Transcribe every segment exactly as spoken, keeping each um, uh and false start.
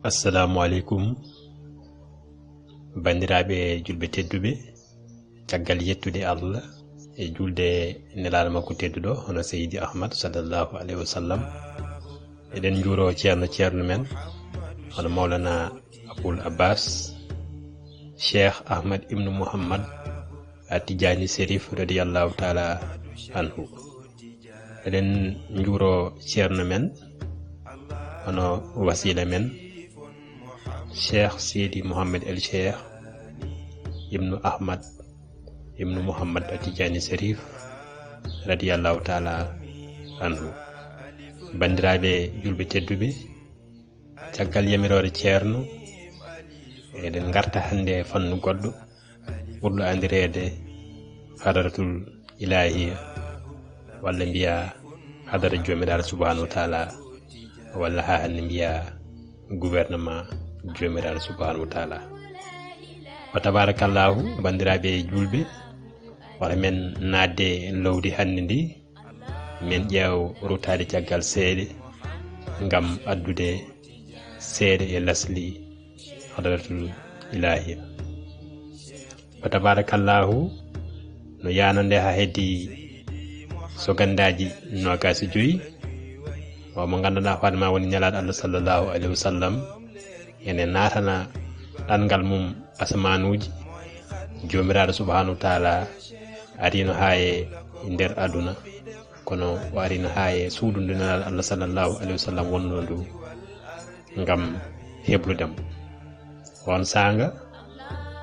Assalamu aleykum, banndiraaɓe julɓe tedduɓe. Caggal yettude Allah e julde nelaaɗo makko tedduɗo, hono Seydi Ahmad, sallallahu alayhi wa sallam, eɗen njuuro ceerno, ceerno men, hono Mawlana Abul Abbas, Cheikh Ahmad ibnu Muhammad At-Tijani Serif, radiyallahu taala anhu. Eɗen njuuro ceerno men, hono wasila men, Cheikh Sidi Mohammed El Cheikh ibnu Ahmad ibnu Muhammad At-Tijani Serif, radiyallahu taala anhu. Banndiraaɓe julɓe tedduɓe, caggal yamiroore ceerno, eɗen ngarta hannde e fannu goɗɗo ɓurɗo anndireede hadaratul ilahiya, walla mbiya hadara Joomiraaɗo subhanahu wa taala, walla haa hannde mbiya gouvernement Joomiraaɗo subhanahu wa taala. Wa tabarakallahu, banndiraaɓe julɓe, wala men naatde e lowdi hannde ndi, men ƴeew ruttaade caggal seeɗa ngam addude seeɗa e lasli hadratul ilahiya. Wa tabarakallahu, no yaanande haa heddi sogandaaji noogaas e joyi, o mo ngannduɗaa hoore ma woni Nelaaɗo Allah sallallahu alayhi wa sallam, ene naatana ɗanngal mum asamanuuji. Joomiraaɗo subhanahu wa taala arino haa e nder aduna, kono o arino haa e suudu ndu Nelaaɗo Allah sallallahu alayhi wa sallam wonnoo ndu ngam heblude mo. On saanga,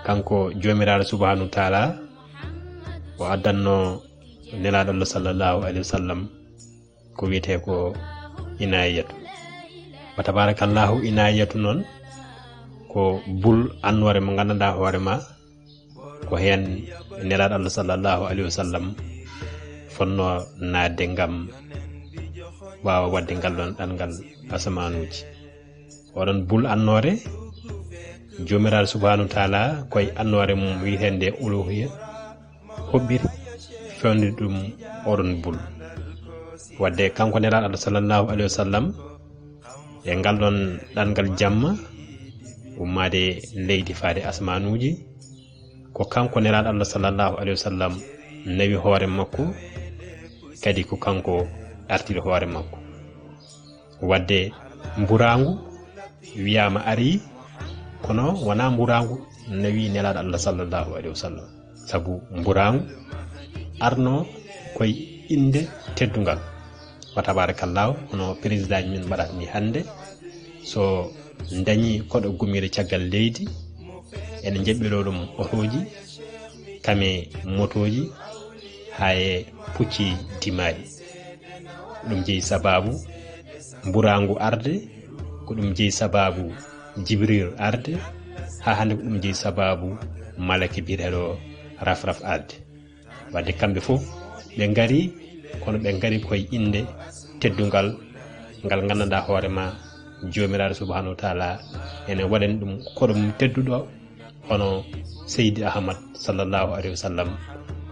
kanko Joomiraaɗo subhanahu wa taala o addanno Nelaaɗo Allah sallallahu alayhi wa sallam ko wiyetee ko inayiyatu. Wa tabarakallahu, inayiyatu noon ko bul annoore mo nganndanɗaa hoore ma, ko heen Nelaaɗo Allah sallallahu alayhi wa sallam fotnoo naatde ngam waawa waɗde ngal ɗoon ɗanngal asamanuuji. Oɗon bul annoore, Joomiraaɗo subhanahu wa taala koye annoore mum wiyeteende uluhiya hoɓɓiri fewndo ɗum oɗon bul. Wadde kanko Nelaaɗo Allah sallallahu alayhi wa sallam e ngal ɗoon ɗanngal jamma, ummaade leydi faade asamanuuji, ko kanko Nelaaɗo Allah sallallahu alayhi wa sallam nawi hoore makko, kadi ko kanko artiri hoore makko. Wadde mburaangu wiyaama arii, kono wonaa mburaangu nawi Nelaaɗo Allah sallallahu alayhi wa sallam. Sabu mburaangu arno koye innde teddungal. Wa tabarakallahu, hono président ji men mbaɗata ni hannde, so dañi koɗo gummire caggal leydi, ene njeɓɓiroo ɗum otooji, kame motooji, haa e pucci dimaaɗi. Ɗum jeyi sababu mburaangu arde, ko ɗum jeyi sababu Jibril arde, haa hannde ko ɗum jeyi sababu malaki biyeteeɗo Rafraf arde. Wadde kamɓe fof ɓe ngari, kono ɓe ngari koye innde teddungal ngal nganndanɗaa hoore ma, Joomiraaɗo subhanahu wa taala ene waɗani ɗum koɗo mum tedduɗo, hono Seydi Ahmad sallallahu alayhi wa sallam,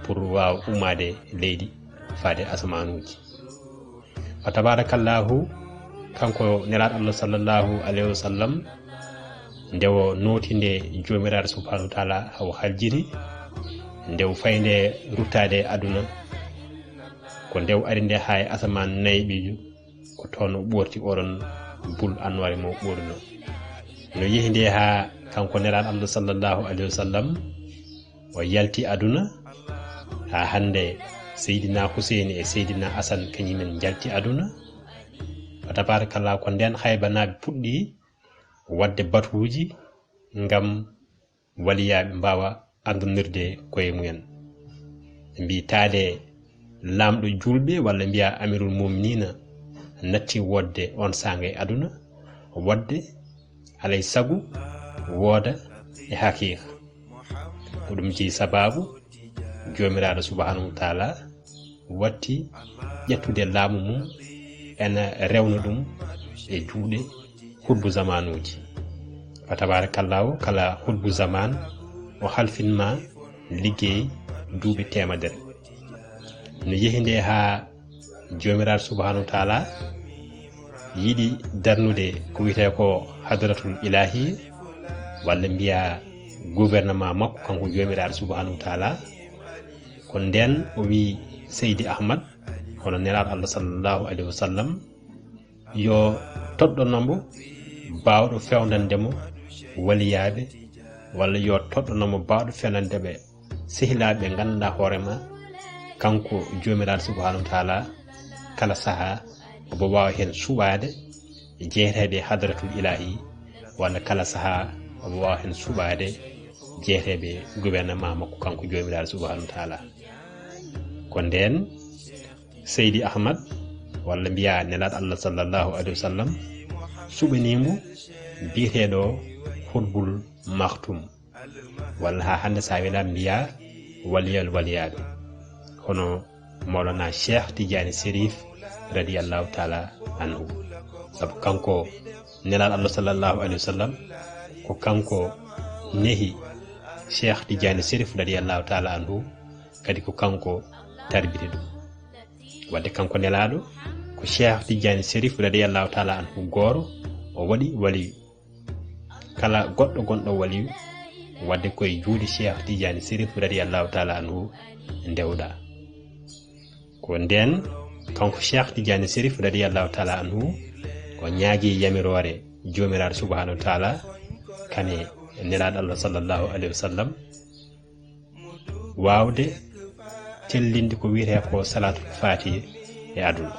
pour waawa ummaade leydi faade asamanuuji. Wa tabarakallahu, kanko Nelaaɗo Allah sallallahu alayhi wa sallam, nde o nooti nde Joomiraaɗo subhanahu wa taala o haljini, nde o fayi nde ruttaade e aduna, ko nde o ari nde haa e asamaan nayɓiijo, ko toon o ɓoorti oɗon bul annoore mo o ɓoorno. No yehi nde haa kanko Nelaaɗo Allah sallallahu alayhi wa sallam o yalti aduna, haa hannde Seydina Huseyni e Seydina Asan kañumen njalti aduna. Wa tabarakallah, ko ndeen haybanaaɓe puɗɗi waɗde batuuji ngam waliyaaɓe mbaawa anndondirde koye mumen. Ɓe mbii taade laamɗo juulɓe, walla mbiya amirul muminina, natti woodde on saanga e aduna, woodde alay sago wooda e haqiqa. Ko ɗum jeyi sababu Joomiraaɗo subhanahu wa taala watti ƴettude laamu mum, ena rewna ɗum e juuɗe hutbu zamanuuji. Fa tabarakallahu, kala hutbu zaman o halfinma liggey duuɓi teemedere. No yehi nde haa Joomiraaɗo subhanahu wa taala yiɗi darnude ko wiyetee ko hadratul ilahi, walla mbiya gouvernement makko kanko joomiraaɗo subhanahu wa taala. Ko ndeen o wi Seydi Ahmad, hono nelaaɗo Allah sallallahu alayhi wa sallam, yo toɗɗono mo baawɗo fewndande mo waliyaaɓe, walla yo toɗɗono mo baawɗo fewndande ɓe sehilaaɓe ɓe ngannduɗaa hoore ma, kanko joomiraaɗo subhanahu wa taala, kala sahaa omo waawa heen suɓaade jeeteeɓe hadratul ilahi, walla kala sahaa omo waawa heen suɓaade jeeteeɓe gouvernement makko kanko joomiraaɗo subhanahu wa taala. Ko ndeen Seydi Ahmad, walla mbiya nelaaɗo Allah sallallahu alayhi wa sallam, suɓanii mo biyeteeɗo Hutbul Maktum, walla haa hannde so a wela mbiya waliyal waliyaaɓe, hono Mawlana Cheikh Tidiane Serif radiyallahu taala anhu. Sabu kanko nelaaɗo Allah sallallahu alayhi wa sallam, ko kanko nehi Cheikh Tidiane Serif radiyallahu taala anhu, kadi ko kanko tarbiti ɗum. Wadde kanko nelaaɗo ko Cheikh Tidiane Serif radiyallahu taala anhu gooro o waɗi waliyu. Kala goɗɗo gonɗo waliyu, wadde koye juuɗe Cheikh Tidiane Serif radiyallahu taala anhu ndewɗa. Ko ndeen kanko Cheikh Tidiane Serif radiyallahu taala anhu o ñaagi yamiroore joomiraaɗo subhanahu wa taala, kane nelaaɗo Allah sallallahu alayhi wa sallam, waawde tellinde ko wiyetee ko salaatul faatihi e aduna.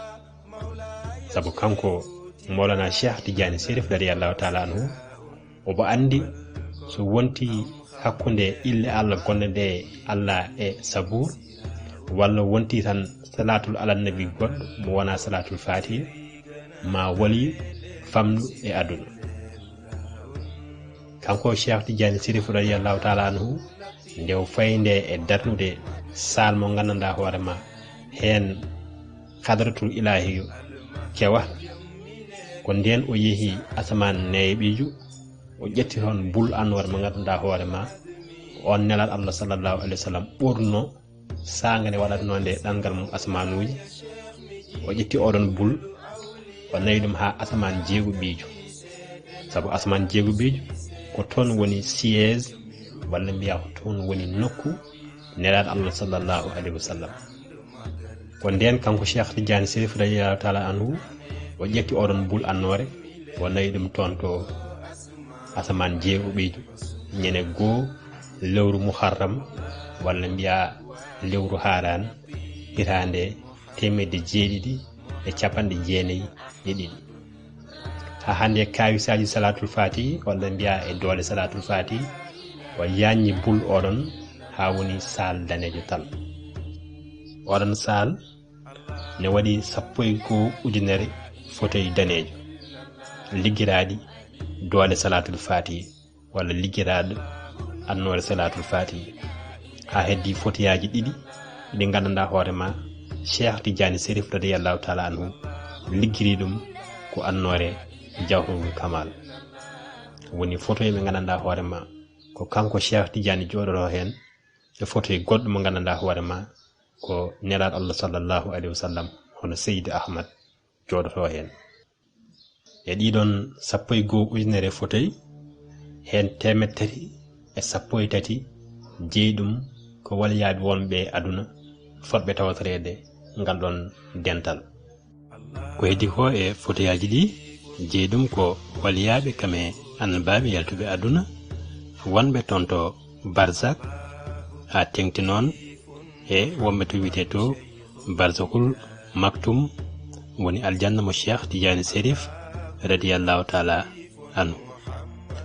Sabu kanko Mawlana Cheikh Tidiane Serif radiyallahu taala anhu, omo anndi so wonti hakkunde ille Allah gonnde nde Allah e Sabuur, walla wonti tan salaatul alannabi goɗɗo mo wonaa salaatul faatihi, ma waliyu famɗo e aduna. Kanko Cheikh Tidiane Serif radiyallahu taala anhu, nde o faynde e darnude saal mo nganndanɗaa hoore ma heen hadratul ilahiyu kewa, ko ndeen o yehi asamaan neeɓiijo, o ƴetti toon bul annoore mo nganndanɗaa hoore ma, on nelaaɗo Allah sallallahu alayhi wa sallam ɓorno saanga nde waɗatnoo nde ɗanngal mum asmaanuuji. O ƴetti oɗon bul, o nawi ɗum haa asamaan jeeguɓiijo. Sabu asamaan jeeguɓiijo ko toon woni siège, walla mbiya ko toon woni nokku nelaaɗo Allah sallallahu alayhi wa sallam. Ko ndeen kanko Cheikh Tidiane Serif radiyallahu taala anhu, o ƴetti oɗon bul annoore, o nawi ɗum toon to asamaan jeeguɓiijo, ñande goo lewru Muharram, walla mbiya lewru Haaraan, hitaande teemedde jeeɗiɗi e capanɗe jeenayi e ɗiɗi. Haa hannde kaawisaaji salaatul faatihi, walla mbiya e doole salaatul faatihi, o yaññi bul oɗon haa woni saal daneejo tal. Oɗon saal ne waɗi sappo e goo ujunere fotey daneejo, liggiraaɗi doole salaatul faatihi, walla liggiraaɗo annoore salaatul faatihi. Haa heddii fotoyaaji ɗiɗi ɗi nganndanɗaa hoore ma, Cheikh Tidiane Serif radiyallahu taala anhu liggiri ɗum ko annoore Jawharul Kamal. Woni fotoy ɓe nganndanɗaa hoore ma, ko kanko Cheikh Tidiane jooɗotoo heen, e fotoy goɗɗo mo nganndanɗaa hoore ma, ko nelaaɗo Allah sallallahu alayhi wa sallam, hono Seydi Ahmad jooɗotoo heen. E ɗiɗon sappo e goo ujunere fotoy, heen teemeɗɗe tati e sappo e tati jeyi ɗum ko waliyaaɓe wonɓe e aduna, fotɓe tawtoreede ngal ɗon dental. Ko heddii ko e fotoyaaji ɗi, jeyi ɗum ko waliyaaɓe kam e annabaaɓe yaltuɓe aduna, wonɓe toon to Barzak, haa teeŋti noon e wonɓe to wiyetee to Barzakul Maktum, woni aljanna mo Cheikh Tidiane Serif radiyallahu taala anhu.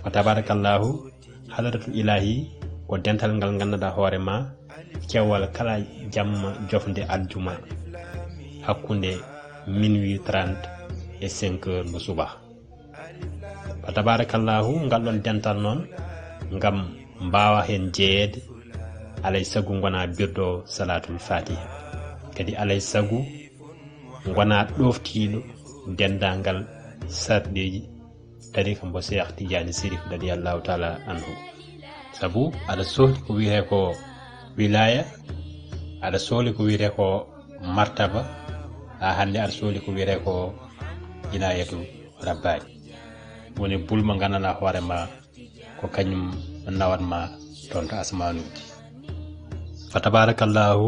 Wa tabarakallahu, hadratul ilahi ko dental ngal nganndanɗaa hoore ma, kewal kala jamma jofnde aljuma, hakkunde minuit trente e cinq heures mo subaa. Fa tabarakallahu, ngal ɗon dental noon, ngam mbaawa heen jeyeede, alay sago ngonaa birɗo salaatul faatiha. Kadi alay sago ngonaa ɗooftiiɗo denndaangal sarɗiiji tariika mbo Cheikh Tidiane Serif radiyallahu taala anhu. Sabu aɗa sohli ko wiyetee ko wilaya, aɗa sohli ko wiyetee ko martaba, haa hannde aɗa sohli ko wiyetee ko Inayatu Rabbaani. Woni bul mo nganndanɗaa hoore ma ko kañum nawat ma toon to asmaanuuji. Fa tabarakallahu,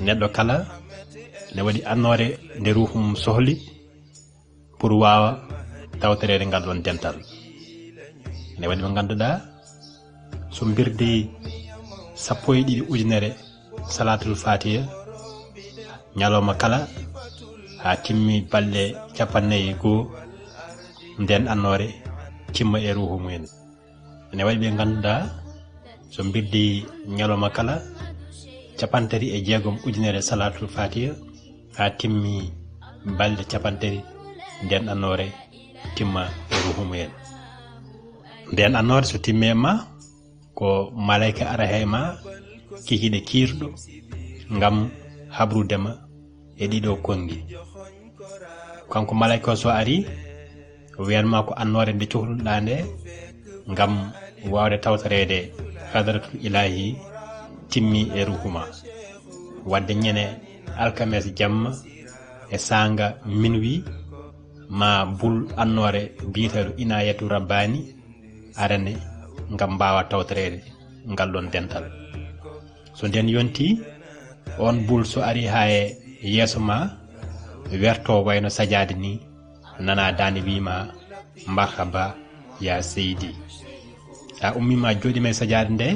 neɗɗo kala ne waɗi annoore nde ruuhu mum sohli pour waawa tawtoreede ngal ɗoon dental. Ne waɗi ɓe ngannduɗaa so mbirdi sappo e ɗiɗi ujunere salaatul faatiha ñalawma kala, haa timmi balɗe capannayyi e goo, ndeen annoore timma e ruuhu mumen. Ene waɗi ɓe ngannduɗaa so mbirdi ñalawma kala capantati e jeegom ujunere salaatul faatiha, haa timmi balɗe capantati, ndeen annoore timma e ruuhu mumen. Ndeen annoore so timmii e ma, ko malayka ara he ma kikiiɗe kiirɗo ngam habrude ma e ɗiɗo konngi. Kanko malayka o so ari, o wiyan ma ko annoore nde cohluɗaa nde ngam waawde tawtoreede hadratul ilaahi timmi e ruuhu ma. Wadde ñande alkames jamma e saanga minuit, ma bul annoore biyeteeɗo inayatu rabbaani arane ngam mbaawa tawtoreede ngal ɗoon dental. So ndeen yontii, oon bul so ari haa e yeeso ma, werto wayno sajaade ni, nana daande wii ma, "Marhaba ya seydi." A ummii ma jooɗii ma e sajaade nde,